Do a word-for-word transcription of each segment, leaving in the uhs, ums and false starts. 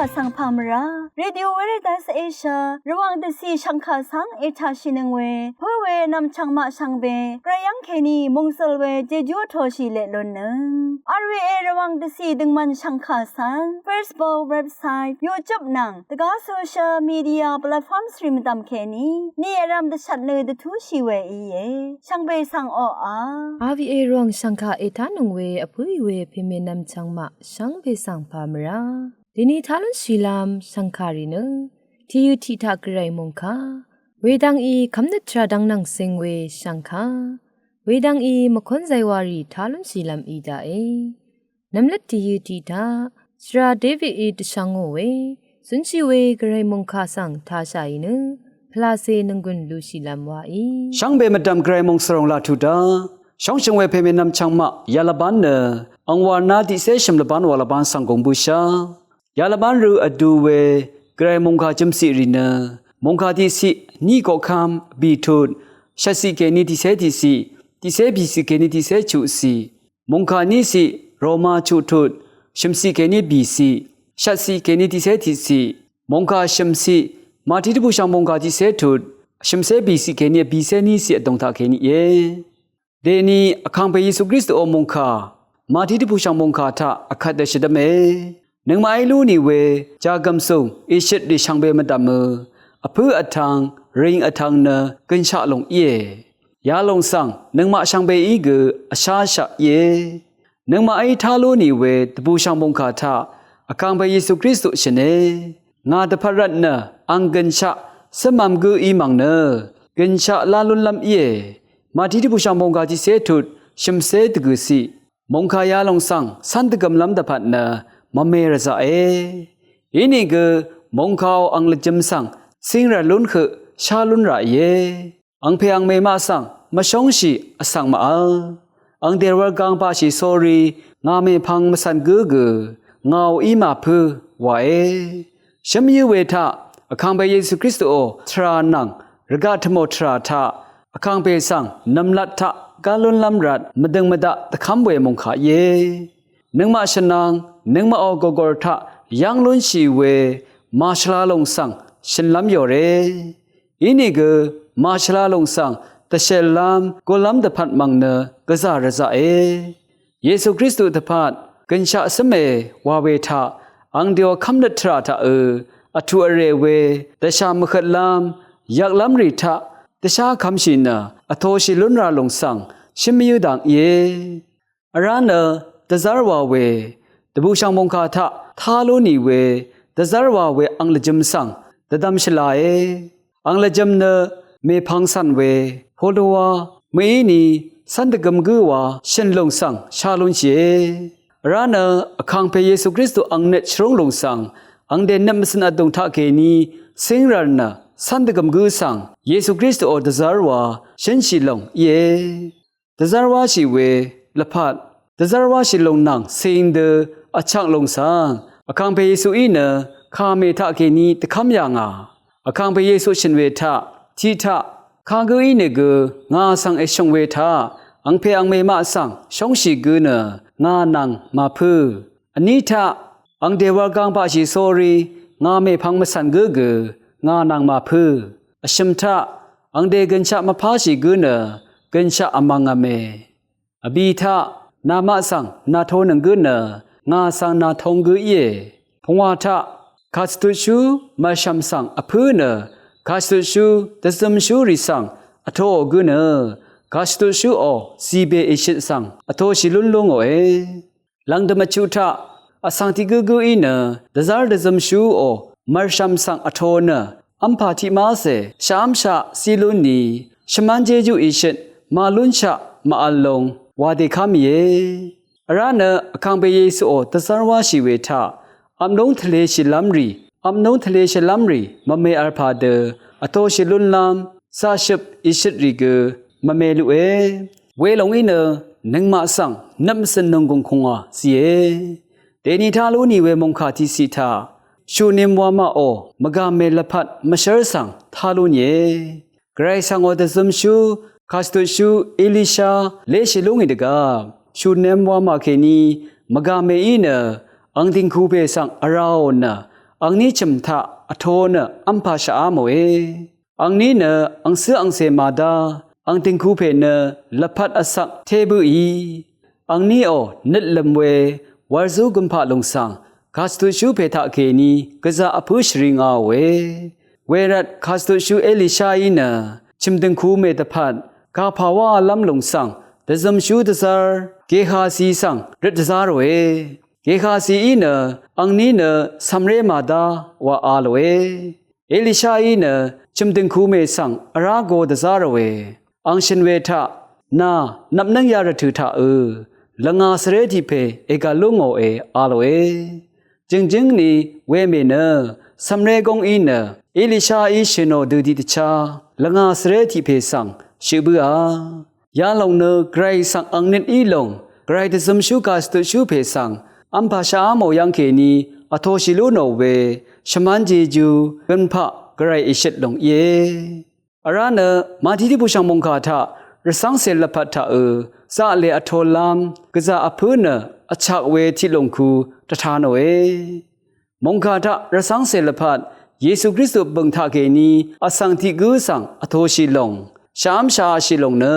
Vsvng pà mvrá Radio Veritas Asia Rvwàng dvcì shvngkà svng ètàshìnøng we pǿ we nv̀mchv̀ng maq shvngbe gvray yv́ng kèní mòngsøl we jejú vtoshì leq lunnøng. R V A Rvwàng dvcì døngmvn shvngkà svng Facebook, website, YouTube nvng dvgá social media platforms rì mvdv̀m kèní ni vrv̄m dvshvt nø dvtúshì we íe. Shvngbe svng oqà. R V A Rvwàng shv̀ngkà ètánøng we vpǿì we pèmè nv̀mchv̀ng maq shvngbe svng pà mvrá dèni tá lúnshìlv́m shv̀ngkàrì nø tìyø tiq taq gvray mòngkà wedvng í kv́mnøt tvrà dvng nvng seng we shv̀ngkà wedvng í mvkónzay warì tá lúnshìlv́m í daqe. Nvmløt tìyø tiq taq svra David í dvshvngò we zúnshì we gvray mòngkà svng tāshàì nø pvlacè nònggùn lushìlv́m waí. Shvngbe mvdv̀m gvray mòngsvròng laq tuq daq shóngshø̀ng we pèmè nv̀mchv̀ng maq yalvbán nø angwàrná tiqcé shø̀m lvbán wà lvbán svng gùng bǿshà. Yalvbán rø vdu we gvray mòngkà jø̀mciq rì nø mòngkà tiqciq ní koqkv́m bì tut shvtciq kèní tiqcé tiqciq, tiqcé bìciq kèní tiqcé chuqciq, mòngkà níciq Roma chuq tut shø̀mciq kèní bìciq, shvtciq kèní tiqcé tiqciq, mòngkà shø̀mciq Mati dvbùshv̀ng mòngkà tiqcé tut shø̀mcé bìciq kèní vbìcé níciq vdòng taq kèní íe. Dèni Vkàngpè Yesu Kristuò mòngkà Mati dvbùshv̀ng mòngkà taq vkvt dø shvdv́me. Nøngmaqí lú nì we jàgv̀msùng ìshøtrì shvngbe mvdv̀mø vpǿ vtv̄ng rìng vtv̄ng nø gønshaq lòng íe. Yalòng svng nøngmaq shvngbeí gø vsháshaq íe. Nøngmaqí tá lú nì we dvbùshv̀ng mòngkà taq Vkàngpè Yesu Kristu shø̀ne. Ngà dvpvt rvtnø ang gønshaq cǿmv̄m gǿ í mv̀ng nø gønshaq lá lúnlv́m íe. Mati dvbùshv̀ng mòngkà tiqcé tut shø̀mcé dvgø̀ciq mòngkà yalòng svng cv́n dvgø̀mlv́m dvpvt nø mvme rvzaqe. Inìgø mòngkàò ang lvjø̄m svng cíngrv̀r lún høq shá lún ràìe. Angpè angmè maq svng mvshóngshì vsvng màvl. Ang dèwv̄l gang paqshì sórí ngà mèpvng mvcv̀n gǿ gø ngàò í màpǿ wàe. Shǿm yǿ we taq Vkàngpè Yesu Kristuò tvrà nvng rvgaq tvmò tvrà taq Vkàngpè svng nv̀mlat taq gá lúnlv́m rvt mvdøng mvdaq dvkv́m we mòngkà íe. Nøngmaq shvnang nøngmaqò gògòr taq yv́ng lúnshì we màshvla lòng svng shø̀nlv́m yòre. Inìgø màshvla lòng svng dvshèllv́m gullv́m dvpvt mv̀ng nø gvzà rvzaqe. Yesu Kristu dvpvt gønshaq cǿme wa we taq ang dèò kv́mnøt tvrà taqø vtuq vrè we dvshà mvhøtlv́m yvklv́mrì taq dvshá kvmshì nø vtoshì lúnra lòng svng shǿm yǿ dang íe. Vrá nø dvzv́r wa we dvbùshv̀ng mòngkà taq tá lú nì we dvzv́r wa we ang lvjø̄m svng dvdvm shvlae. Ang lvjø̄m nø mèpvng cv̀n we polowa mø̀íni cv́n dvgøm gǿ wa shø̀n lùng svng shá lúnshìe. Vrá nø Vkàngpè Yesu Kristu ang nøt shvrúng lùng svng ang dènøt mvcø̀n vdùng taqkèní cíngrv̀r nø cv́n dvgøm gǿ svng Yesu Kristuò dvzv́r wa shǿnshì lòng íe. Dvzv́r wáshì we lvpat dvzv́r wáshì lòng nvng cing dø vchak lòng svng Vkàngpè Yesuí nø kàmè taqkèní dvkv́m yà ngà. Vkàngpè Yesu shø̀n we taq tiq taq kagǿ ínìgø ngà svng èshø̀ng we taq angpè angmè maq svng shóngshì gø nø ngà nvng màpǿ. Vní taq ang dèwv̄l gang paqshì sórí ngà mèpvng mvcv̀n gǿ gø ngà nvng màpǿ. Vshø̀m taq ang dègønshaq mvpáshì gǿ nø gønshaq vmv̄ngv̄me. Vbì taq namaq svng nàtonøng gǿ nø ngà svng nàtong gǿ íe. Pungwà taq kàshvtutshú mv̀rshv̀m svng vpǿ nø kàshvtutshú dvzømshúrì svng vtoò gǿ nø kàshvtutshúò zìbè ìshøt svng vtoshì lún lú ngòe. Lv̀ngdø̀m vchuq taq vsvng tiq gǿgǿí nø dvzv́r dvzømshúò mv̀rshv̀m svng vto nø v́mpà tiqmácè shvv́mshaq cí lúnni shvmv́n jéjú ìshøt màlúnshaq màvl long wa dèká mìe. Vrá nø Vkàngpè Yesuò dvzv́r wáshì we taq vp lúng tvleshìlv́mrì vp lúng tvleshìlv́mrì mvme vl pà dø vtoshì lúnlv́m zaqshøp ìshøtrì gø mvme luqe. Welòng í nø nøngmaq svng nøp mvcø̀n nònggùng kùngwà zìe. Dèni tá lú nì we mòngkà tiqciq taq shùnim wamaqò mvgàmè lvpat mvshv́r svng tá lú nìe. Gvray svng ò dvzømshú kàshvtutshú Elisha leqshì lú ngì dvgvp shùnim wamà kèní mvgàmèí nø ang dìngku pè svng vrāò nø angní chø̀m taq vtō nø v́mpà shàá mòe. Angní nø angcǿ angcè màdá, ang dìngku pè nø lvpat vsak té bǿì. Angníò nøt lø̀m we wàrzú gømpaq lùng svng kàshvtutshú pè taqkèní gvzà vpǿ shvri ngaòe. Wervt kàshvtutshú Elishaí nø chø̀m dìngku mè dvpvt gàpà wálv́m lùng svng dvzømshú dvzv́r Gehasi svng røt dvzá ròe. Gehazií nø angní nø cv̀mré màdá wa a lòe. Elishaí nø chø̀m dìngku mè svng vrá go dvzá ròe. Ang shø̀n we taq, nà nvpnǿng yarvtø̀ taqø̄ lvngà svré tiq pè ègv̀l lú ngòe a lòe. Jø̀ngjǿng ni wemè nø cv̀mré góng í nø Elishaí shø̀nò dø tiqdvchá lvngà svré tiq pè svng shøq bǿà. Yalòng nø Gvray svng ang nøt í lòng Gvray dvzømshú kàshvtutshú pè svng v́mpà shàá mò yv́ng kèní vtōshì lú nò we shvmán jejú gønpaq Gvray èshøt lòng íe. Vrá nø màtiqdí bùshv̀ng mòngkà taq rvcv́ngcè lvpat taqø̄ zaqlè vtōlv́m gvzà vpǿ nø vchak we tiq lòng ku dvta nòe. Mòngkà taq rvcv́ngcè lvpat Yesu Kristu bø̀ng taqkèní vsvng tiq gǿ svng vtōshì lòng shàv́m shàáshì lòng nø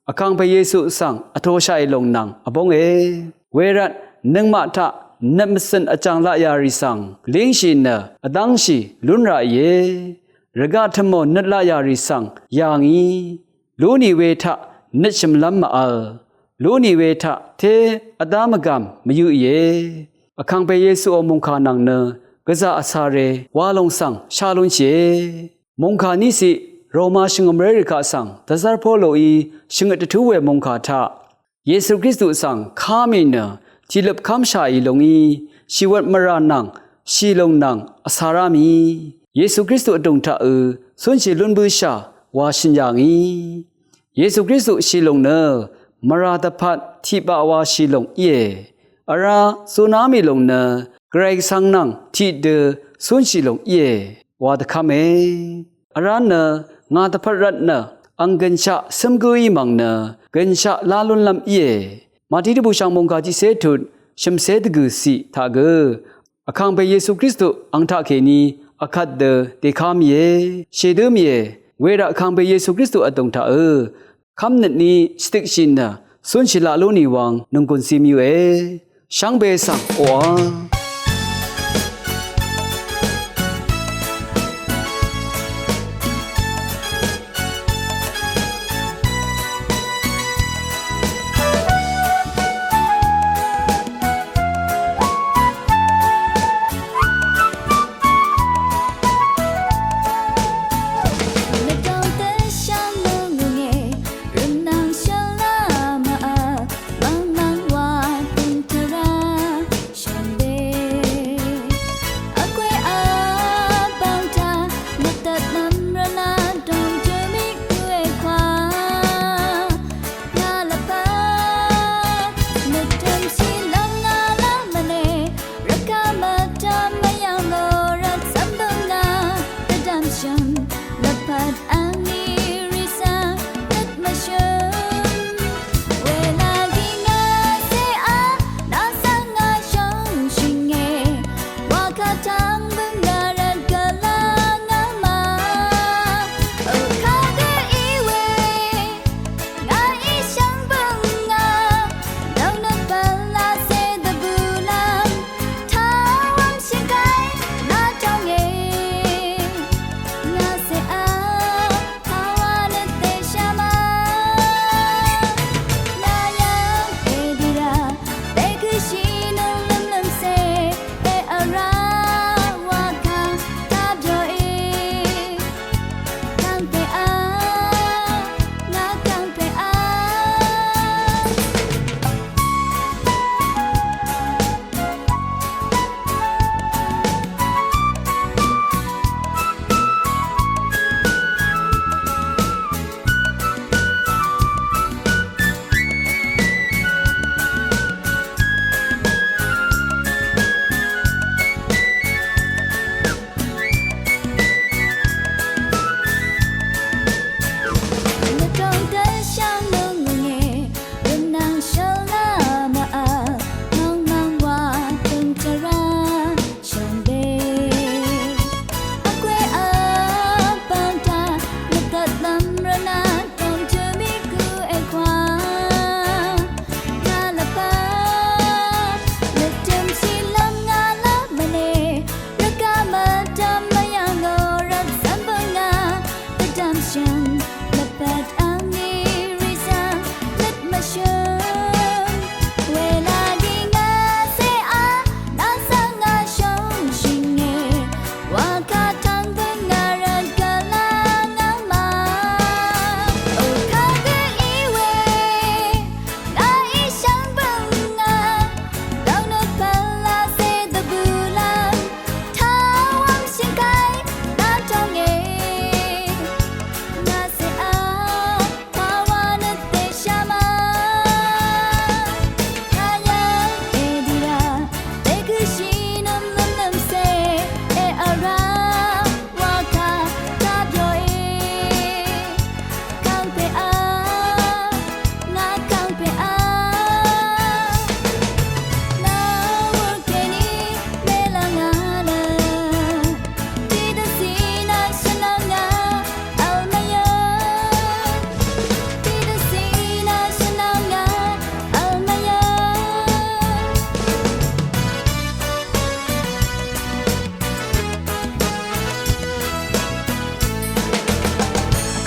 Vkàngpè Yesu svng vtōshàì lòng nvng vbónge. Wervt nøngmaq taq nøt mvcø̀n vjàng laqyà rì svng língshì nø vdv́ngshì lún raqìe. Rvgaq tø̀mò nøt laqyà rì svng yà ngí. Lú nì we taq nøt shø̀mlv́m màvl. Lú nì we taq té vdá mvgàm mvyøqìe. Vkàngpè Yesuò mòngkà nvng nø gvzà vcāre wa lòng svng shá lúnshìe. Mòngkà ní ciq Roma shvngø̀mré rì kaq svng dvzv́r Poloí shvngøt dvtú we mòngkà taq Yesu Kristu svng ká mì nø tiqløp kv́mshàì lúngí shìwvt mvrà nvng shì lòng nvng vcārá mì. Yesu Kristu vdùng taqø̄ cúnshì lún bǿshà wa shø̀n yà ngí. Yesu Kristu shì lòng nø mvrà dvpvt tiqbaq wa shì lòng íe. Vrá zuná mì lòng nø Gvray Gvsvng nvng tiqdø cúnshì lòng íe wa dvkv́me. Vrá nø ngà dvpvt rvt nø ang gø̀nshaq cǿm gǿí mv̀ng nø gø̀nshaq lá lúnlv́m íe. Màtiqdí bùshv̀ng mòngkà tiqcé tut shø̀mcé dvgø̀ ciq taq gø Vkàngpè Yesu Kristu ang taqkèní akvt dø dèká mìe, shèdǿ mìe. Wervt Vkàngpè Yesu Kristu vdùng taqø̄ kv́mnøt ní shvdøkshì nø cúnshì laq lú nì wvng nònggùn cim yøqe. Shvngbe svng oqà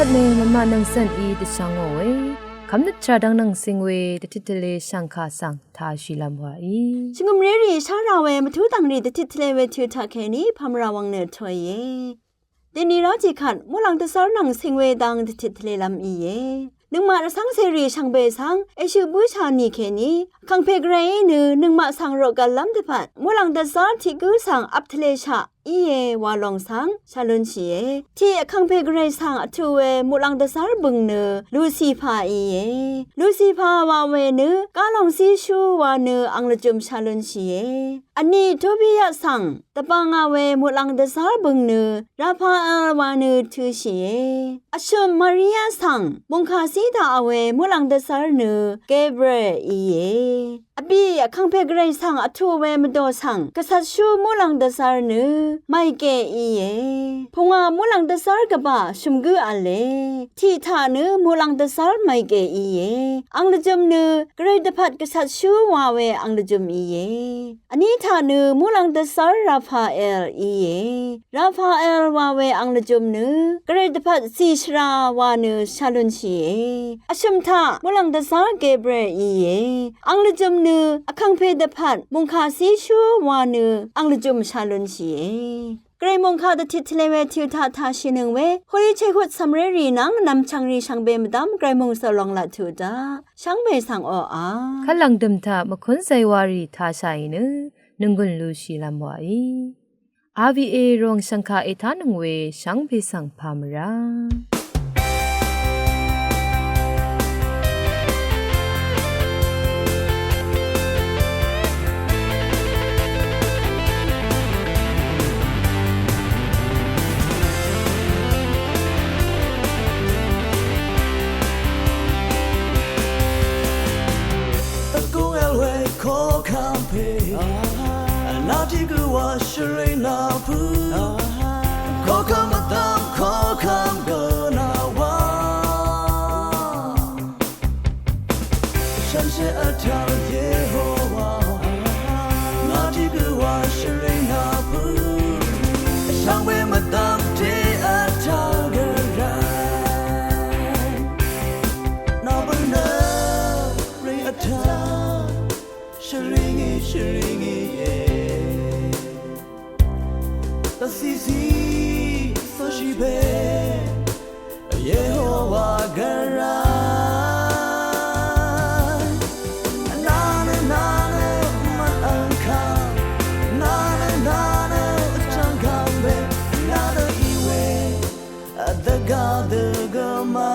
Nø mvmaq nvng cv̀n í dvshvngò we kvmnøt tvrà dvng nvng cing we dvtit tvle shv̀ngkà svng tāshìlv́m wàí. Shvngø̀mrérì shá rà we mvtú dv̀ngrì dvtit tvle we tø taq kèní pàmvrà wvng nø tø̀ìe. Dèni rá tiqkvt muqlàng dvzv́r nvng cing we dang dvtit tvlelv́m íe. Nøngmaq rvcv́ngcèrì shvngbe svng èshø bǿshà nì kèní vkàngpè gvrayí nø nøngmaq svng roqgv̀llv́m dvpvt muqlàng dvzv́r tiq gǿ svng vp tvleshaq íe wa long svng shàlunshìe. Tiq vkàngpè gvray svng vtú we muqlàng dvzv́r bø̀ng nø Lucifer íe. Lucifer wa we nø gálong zíshú wa nø ang lvjø̀m shàlunshìe. Vní Tobia svng dvbvngà we muqlàng dvzv́r bø̀ng nø Raphael wa nø tø̄shìe. Vshø̀m Maria svng mòngkà zí daqà we muqlàng dvzv́r nø Gabriel íe. Vbì vkàngpè gvray svng vtú we mvdò svng gvcvtshú muqlàng dvzv́r nø Michael íe. Pungwà muqlàng dvzv́r gvbà shø̀m gǿ v̄le. Tiq taq nø muqlàng dvzv́r Michael íe. Ang lvjø̀m nø gvray dvpvt gvcvtshú wa we ang lvjø̀m íe. Vní taq nø muqlàng dvzv́r Raphael íe. Raphael wa we ang lvjø̀m nø gvray dvpvt zì shvra wa nø shàlunshìe. Vshø̀m taq muqlàng dvzv́r Gabriel íe. Ang lvjø̀m nø vkàngpè dvpvt mòngkà zíshú wa nø ang lvjø̀m shàlunshìe. Gvray mòngkà dvtit tvle we tø taq tāshìnøng we Holy Childhood cv̀mrérì nvng nv̀mchv̀ngrì shvngbe mvdv́m gvray mòngsø long laq tø daq shvngbe svng oqà kvt lv̀ngdø̀m taq mvkún zaywārì tāshàì nø nònggùn lushìlv́m wàí. R V A ròng shv̀ngkà ètánøng we shvngbe svng pàmvrá. Vgúng èl we koqkv́m pè vnaq tiq gø wa shvring nà pø̄. Koqkv́m vdv́m koqkv́m gø nà wa shànshér vtv́ng Yehowa, ngà tiq gø wa shvring nà pø̄. Shvngbe mvdv́m tiq vtv́ng gvray, nà bø̄ nø ring vtv́ng shvring í, shvring í e. Dvcìcì sóshì pè Yehowa gvray. Nà nø, nà nø mvn vngkvm, nà nø, nà nø vchvng kvm we, nà nø í we dvgá dvgø ma.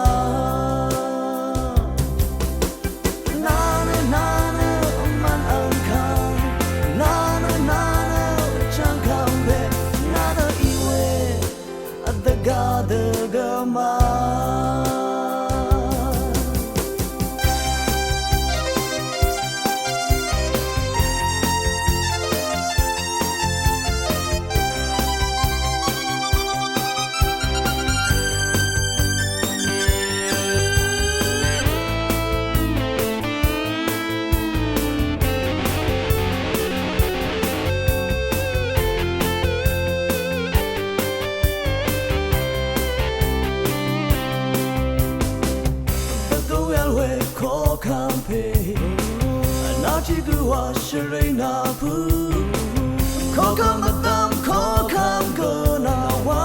Nà nø, nà nø mvn vngkvm, nà nø, nà nø vchvng kvm we, nà nø í we dvgá dvgø ma. Vgø èl we koqkv́m pè vnaq tiq gø wa shvring nà pø̄. Koqkv́m vdv́m koqkv́m gø nà wa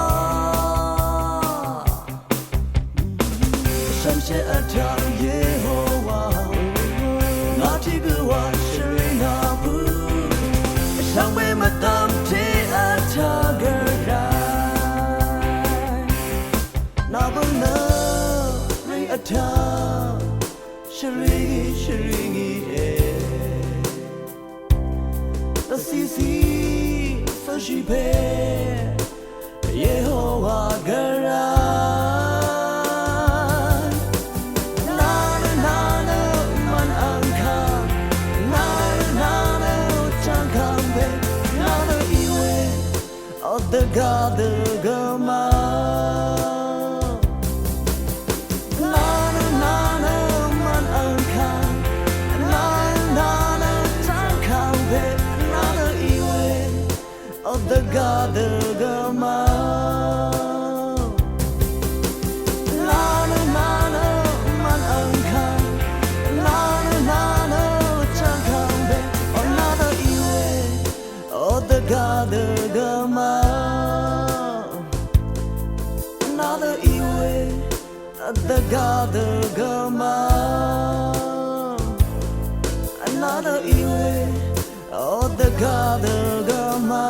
shànshér vtv́ng Yehowa, ngà tiq gø wa shvring nà pø̄. Shvngbe mvdv́m tiq vtv́ng gvray, nà bø̄ nø ring vtv́ng shvring í, shvring í e. Dvcìcì sóshì pè Yehowa gvray. Nà nø, nà nø mvn vngkvm, nà nø, nà nø vchvng kvm we, nà nø í we dvgá dvgø ma. Nà nø, nà nø mvn vngkvm, nà nø, nà nø vchvng kvm we, nà nø í we dvgá dvgø ma. Nà Dvgá dvgá ma, another iwe, o dvgá dvgá ma.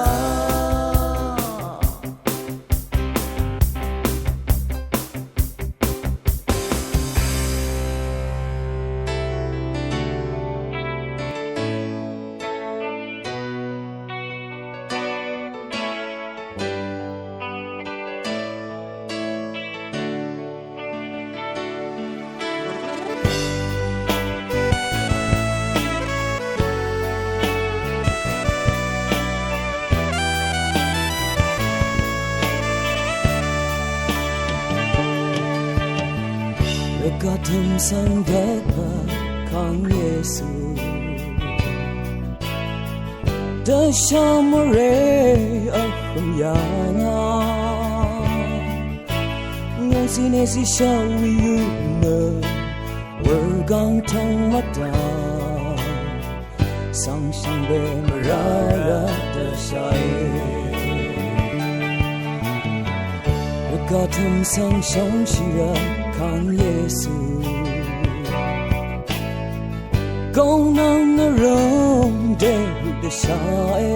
Rvgaq tø̀m svng dvpvt kang Yesu. Dvshà mvre vhø̀m yà ngà. Ngv̀ng zìnè zìshà wì yø nø. Wurgáng tvng mvdà. Svng shvngbe mvrá rvt dvshàe. Rvgaq tø̀m svng shvngshì rvt kang Yesu. Gòngnvng nvrø̀m dèhøq dvshàe.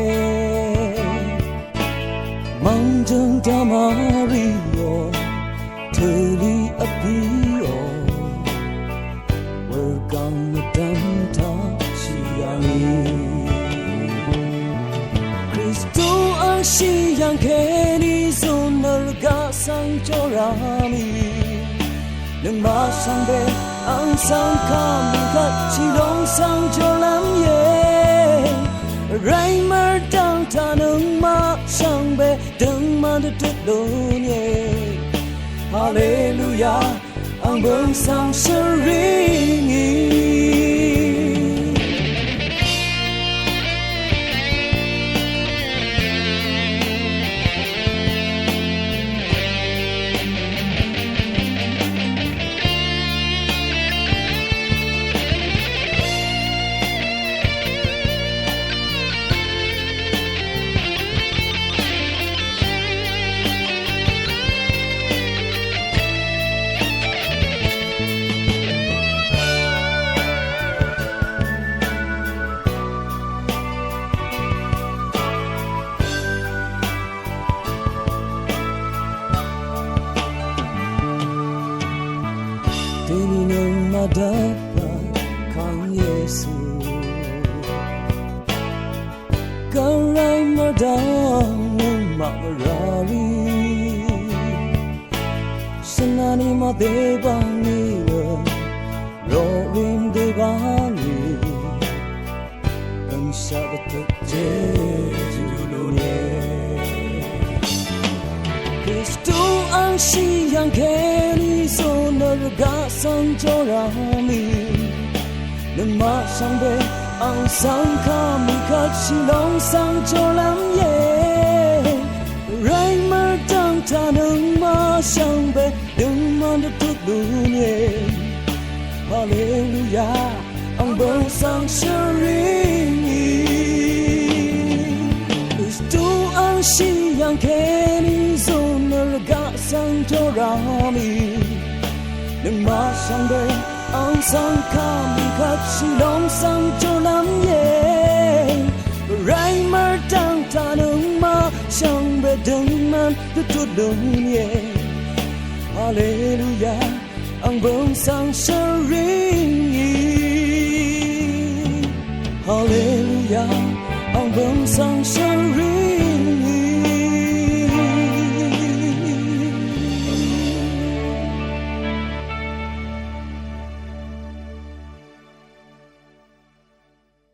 Mv̀ngjø̀ng dvmvríò tø̀lì vpíò. Wurgáng mvdv́m taq shì yà ngì. Kristu ang shì yv̀ng kèní zùn nø rvgaq svng jòrá mì. Nøngmaq shvngbe ang svng kà mì kvt shìlòng svng jòrá mì íe. Vray mvrdv̀ng taq nøngmaq shvngbe døngman dvtut lún íe. Haleluya. Ang bø̀ng svng shvring í. Dèní nøngmaq dvpvt kang Yesu. Gvray mvdv̀ng nøngmaq mvrá rì. Shvnani mvdè bv̀ngní we. Roqrìm dè bv̀ngní. Ø̀ngshaq dvtøt jejú lúnìe. Kristu ang shì yv̀ng kèní zùn nø rvgaq svng jòrá mì. Nøngmaq shvngbe ang svng kà mì kvt shìlòng svng jòrá mì íe. Vray mvrdv̀ng taq nøngmaq shvngbe døngman dvtut lúnìe. Haleluya. Ang bø̀ng svng shvring í. Kristu ang shì yv̀ng kèní zùn nø rvgaq svng jòrá mì. Nøngmaq shvngbe ang svng kà mì kvt shìlòng svng jòrá mì íe. Vray mvrdv̀ng taq nøngmaq shvngbe døngman dvtut lúnìe. Haleluya. Ang bø̀ng svng shvring